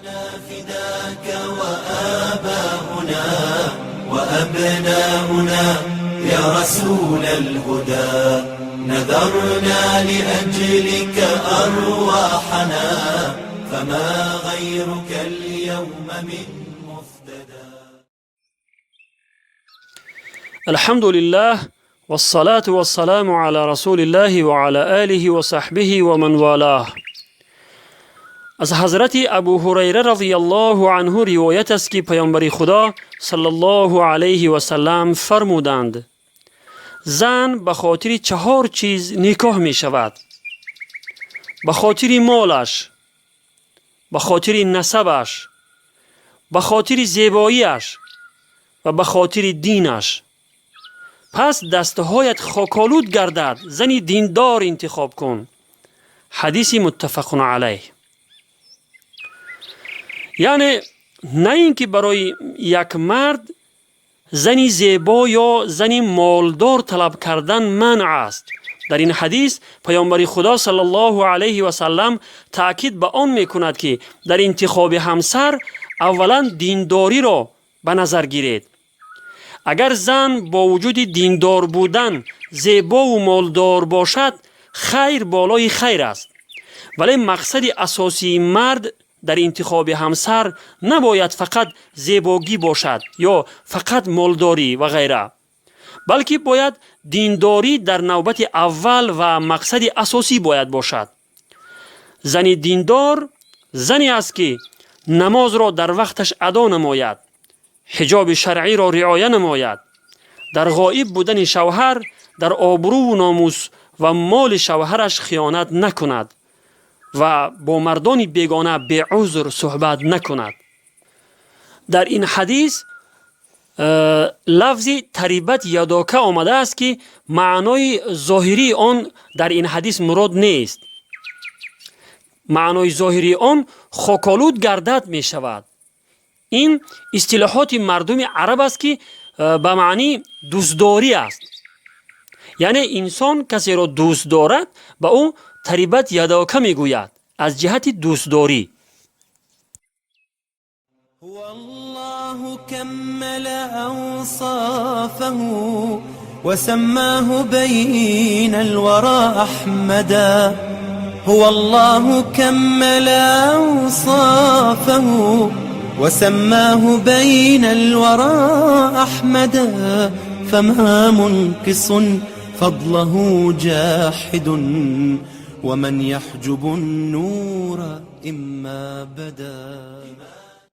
فداك وآباؤنا وأبناؤنا يا رسول الهدى، نذرنا لأجلك أرواحنا، فما غيرك اليوم من مفتدى. الحمد لله والصلاة والسلام على رسول الله وعلى آله وصحبه ومن والاه. Аз ҳазрати Абу Ҳурайра разияллоҳу анҳу ривоят аст, ки Паёмбари Худо саллаллоҳу алайҳи васаллам фармуданд: «Зан ба хотири чаҳор чиз никоҳ мешавад: ба хотири молаш, ба хотири насабаш, ба хотири зебоиаш ва ба хотири динаш. Пас дастҳоят хоколуд гардад, зани диндор интихоб кун». Ҳадиси муттафақун алайҳ. Яъне на ин ки барои як мард зани зебо ё зани молдор талаб кардан манъ аст. Дар ин ҳадис Паёмбари Худо саллаллоҳу алайҳи васаллам таъкид ба он мекунад, ки дар интихоби ҳамсар аввалан диндориро ба назар гиред. Агар зан бо вуҷуди диндор будан зебову молдор бошад, хайр болои хайр аст. Вале мақсади асосии мард дар интихоби ҳамсар набояд фақат зебогӣ бошад ё фақат молдорӣ ва ғайра, балки бояд диндорӣ дар навбати аввал ва мақсади асосӣ бояд бошад. Зани диндор зане аст, ки намозро дар вақташ адо намояд, ҳиҷоби шаръиро риоя намояд, дар ғоиб будани шавҳар дар обрӯву номус ва моли шавҳараш хиёнат накунад ва бо мардони бегона беузр суҳбат накунад. Дар ин ҳадис лафзи тарибат ядока омадааст, ки маънои зоҳирии он дар ин ҳадис мурод нест. Маънои зоҳирии он хоколуд гардад мешавад. Ин истилоҳоти мардуми араб аст, ки ба маънии дӯстдорӣ аст. Яъне инсон касеро дӯст дорад, ба ӯ тарибат ядока мегӯяд аз ҷиҳати дӯстдорӣ. هو الله كمل أوصافه وسماه بين الورى أحمدا، هو الله كمل أوصافه وسماه بين الورى أحمدا، فما منقص فضله جاحد، ومن يحجب النور إما بدا.